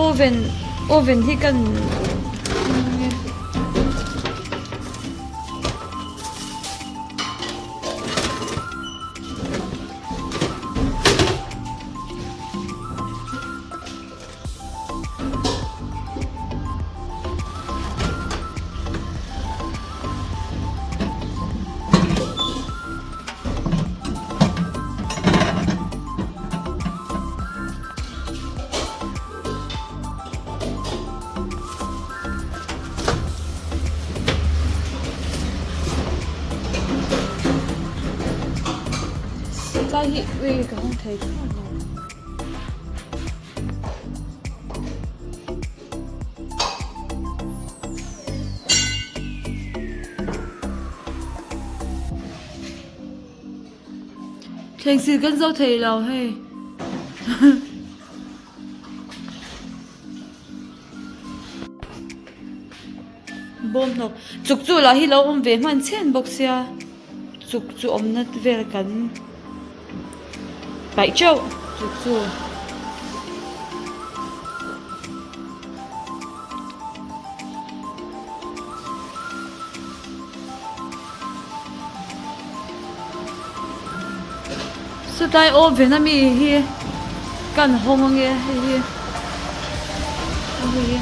Oven oven hi kan Tlai hi ui ka hawng thei thlawt lo. Thleng sil kan zo thei lo hei. Bawm hnawk chuk chu lah hi lo awm ve hman chhen bawk sia chuk chu awmna vel kan paih teuh chuk chu. Satlai oven ami hi kan hawng ange hei hi hei hi.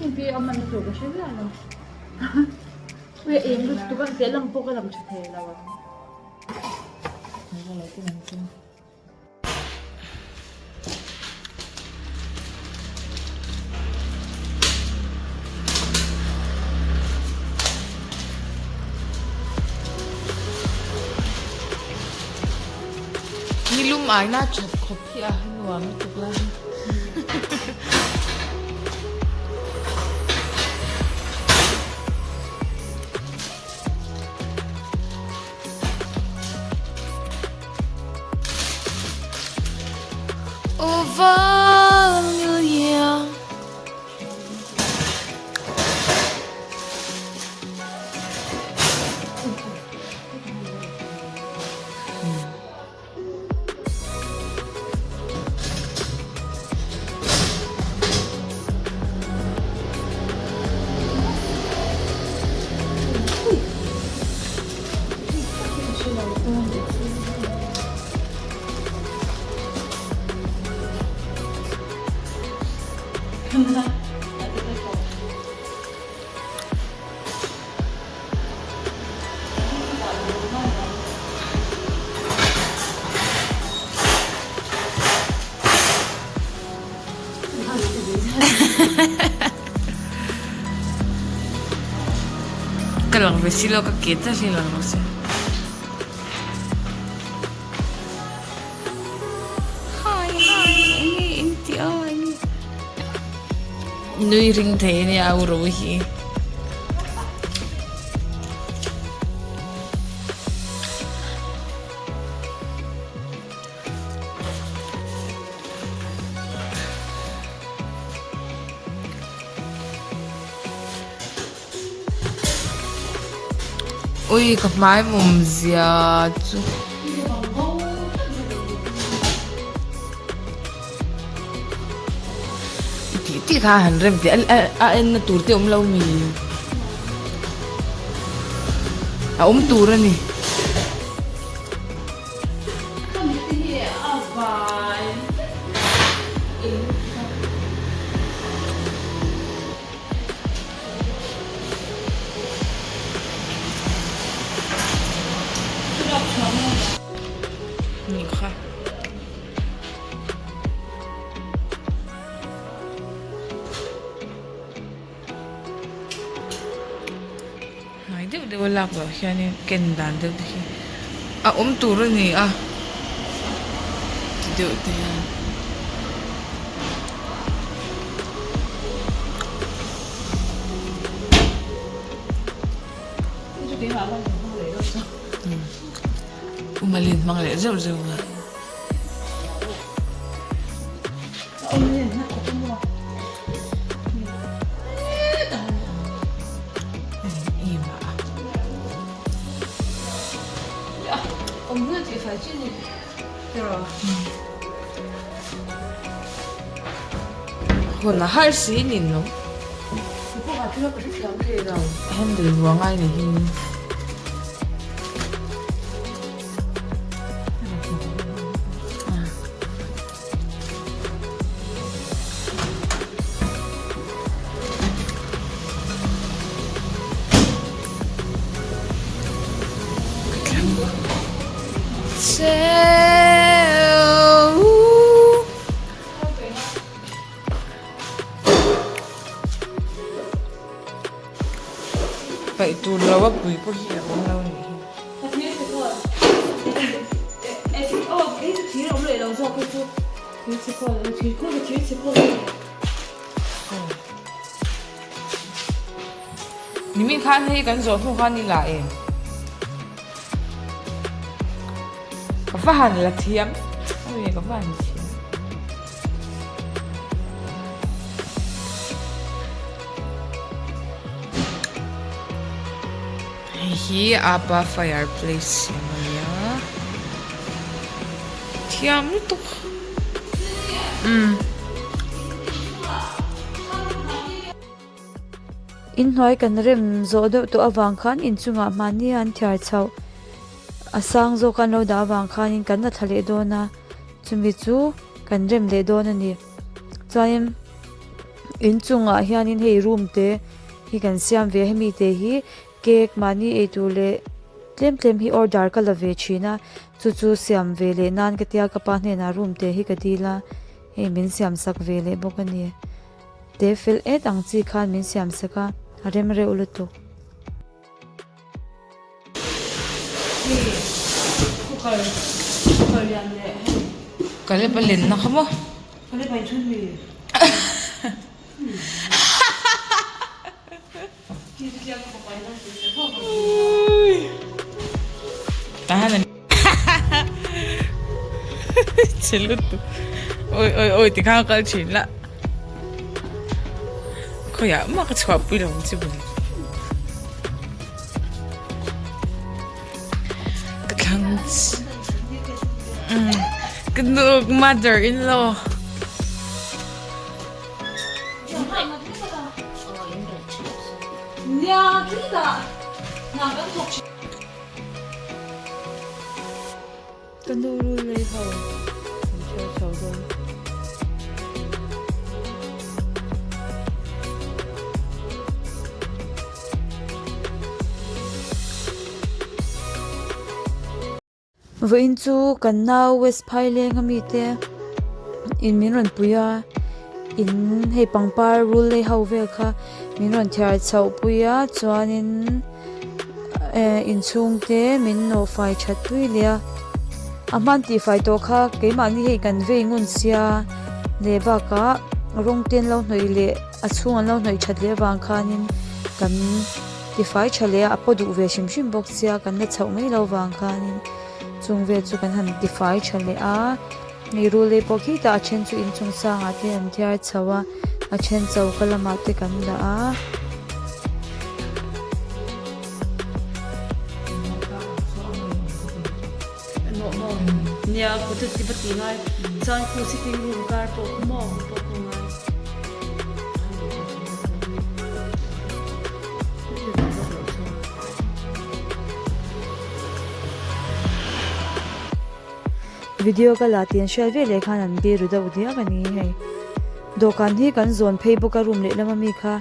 Hengte a man tur ka hre miah lo. Ui a eng lutuk a, lehlam pawh ka lang tha thei lo ang. Nilum aina that khawp hi a nuam lutuk lai hi. Ka lang ve si lo ka ke ta hi lang lo se. Hi hi enge in ti a enge. Nui ring thei ania u ro hi. Ui ka hmai mawm zia chu. Tih tih kha han rem teh a a en na tur te awm lo mi a awm tur a ni. pawh lak loh hianin ken dan deuh te hi a awm tur a ni a ti deuh te hian. Umalin hmang leh zeuh zeuh a. Hun a har si nin lo. Handle ruang ai ni hi. Paih tur lo a pui pawh hi a awm lo a nih hi. Nimin khan hei kan zawh hnu khan i la em? Ka va han la thiam ui ka va han thiam. Hei hi apa fireplace siam a nia thiam lutuk umm. Inhnuai kan rem zawh deuh tawh avang khan inchungah mahni an thiar chhoh a sang zawk an lo dah avang khanin kan la thla leh dawn a chumi chu kan rem leh dawn a ni chuanin inchungah hianin hei room te hi kan siam ve a hemi te hi cake mahni eitur leh tlem tlem hi order ka la ve thin a chu chu siam ve leh nan ka tia ka pa hnenah room te hi ka dil a hei min siam sak ve leh bawk a ni. Te fel et ang chi khan min siam sak a, a rem reuh lutuk. Kalep a lenna kha maw? Chhe lutuk awi awi awi tikhan a kal thin la khawiah mah ka chhuah pui lo ang che bawlh ka thlang ka nu mother in law. Ka nu rul lei ho an thiar chho dawn. Vawiin chu kan nau West Phaileng a mite in min rawn pui a in hei pangpar rul lei ho vel kha min rawn thiar chhoh pui a chuanin eh inchhung te min nawh fai that pui leh a a hman tih fai tawh kha keimahni hei kan vei ngun sia leh bakah rawng te an lo hnawih leh a chhung an lo hnawih that leh avang khanin kan. Tifai tha leh a a paw duh ve hrim hrim bawk sia kan la chhoh mai lo vang khanin chung vel chu kan han tifai tha leh a hei rul ei pawh khitah a then chu inchung sangah te an thiar chho a a then choka lamah te kan dah a. Video ka la tih an hriat ve leh khan an biru deuh diak a ni hei dawhkan hi kan zawn phei bawk a room lehlam ami kha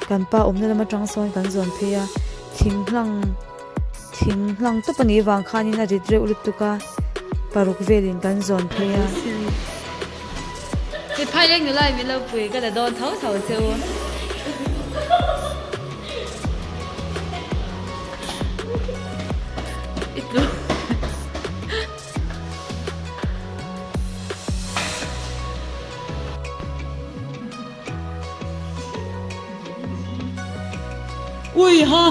kan pa awmna lam atang sawn kan zawn phei a thing hlang thing hlang tawp a nih vang khanin a rit reuh lutuk a paruk velin kan zawn phei a. Ti phai leng nula min lo pui ka la dawn tho tho che u. Ui ha!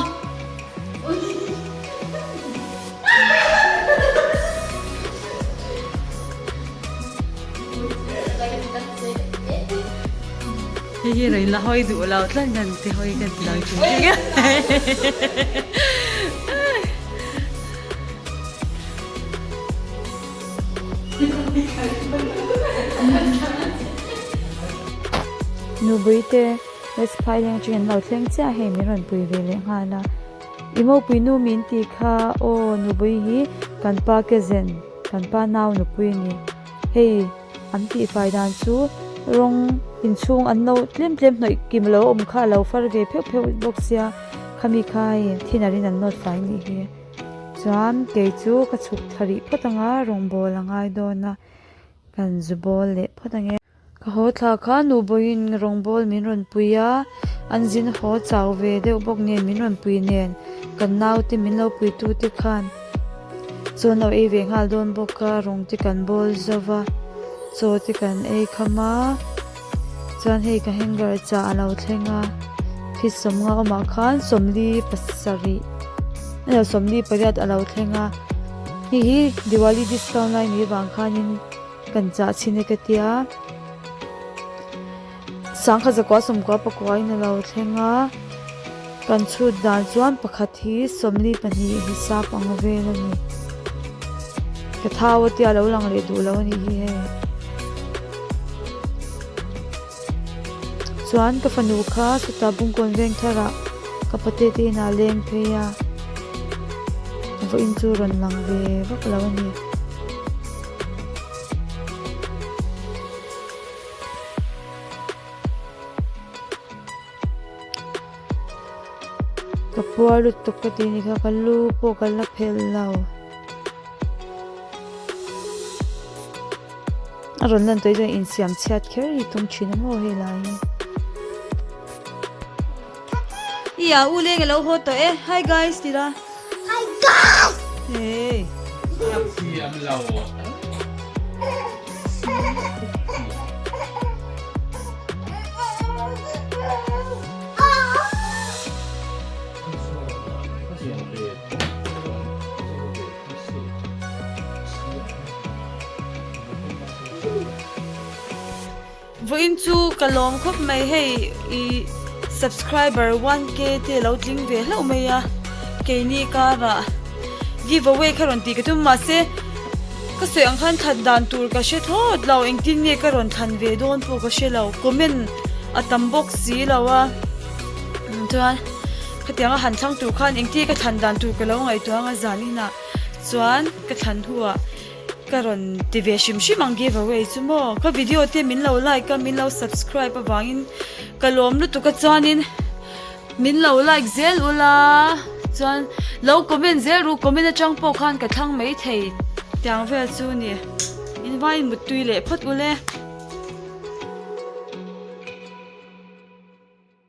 Hei hi rawn la hawi duh lo tlat kan ti hawi kan ti lo thin thin. Nupui te West Phaileng atangin an lo thleng chiah hei min rawn pui ve leh nghal a. I mopui nu min tih kha aw nupui hi kan pa cousin kan pa nau nupui a ni. Hei an tihfai dan chu rawng inchhung an lo tlem tlem hnawih kim lo awm kha a lo far ve pheuh pheuh bawk sia khami kha hei thinner in an nawt fai nih hi. Chuan kei chu ka chhuk thla rih phawt anga rawngbawl a ngai dawn a kan zu bawl leh phawt ange. Ka haw thla kha nubawiin rawngbawl min rawn pui a, an zin haw chau ve deuh bawk nen min rawn pui nen kan naute min lo pui tu te khan chaw an lo ei ve nghal dawn bawk a rawng te kan bawl zo va chaw te kan ei kham a. Chuan hei ka hanger chah a lo thleng a feet sawmnga awmah khan sawmli pasarih emaw 48 a lo thleng a hei hi diwali discount lai ni vang khanin kan chah chhin e ka tia sangkhat zakua sawmkua pakua in a lo thleng a kan chhut dan chuan pakhat hi 42 hisap ang vel a ni ka thau a tia lo lang leh duh lo a nih hi hei. Chuan ka fanu kha chutah bungkawn veng tharah ka pate te inah leng phei a vawiin chu rawn lang ve vak lo a ni. Ka puar lutuk ka tih ni kha ka lu pawh ka la phelh lo. A rawn lan tawh hi chuan insiam chhiat kher hi tum thin a maw hei lai hi. I a u leng alo haw tawh e hi guys ti la. Hi guys. Hey. Thiam lo. Vawiin chu ka lawm khawp mai hei i subscriber 1k te lo tling ve hlauh mai a keini karah giveaway kha rawn tih ka tum mahse ka sawi ang khan thlan dan tur ka hre thlawt lo engtin nge ka rawn thlan ve dawn pawh ka hre lo comment a tam bawk si lo a chuan khatianga han thlang tur khan engtin ka thlan dan tur ka lo ngaihtuah anga zan inah chuan ka thlan hnuah ka rawn ti ve hrim hrim ang give away chu maw ka video te min lo like a min lo subscribe avangin ka lawm lutuk a chuanin min lo like zel ula chuan lo comment zel ru comment atang pawh khan ka thlang mai thei tiang vel chu ni in vai muttui leh phawt ule.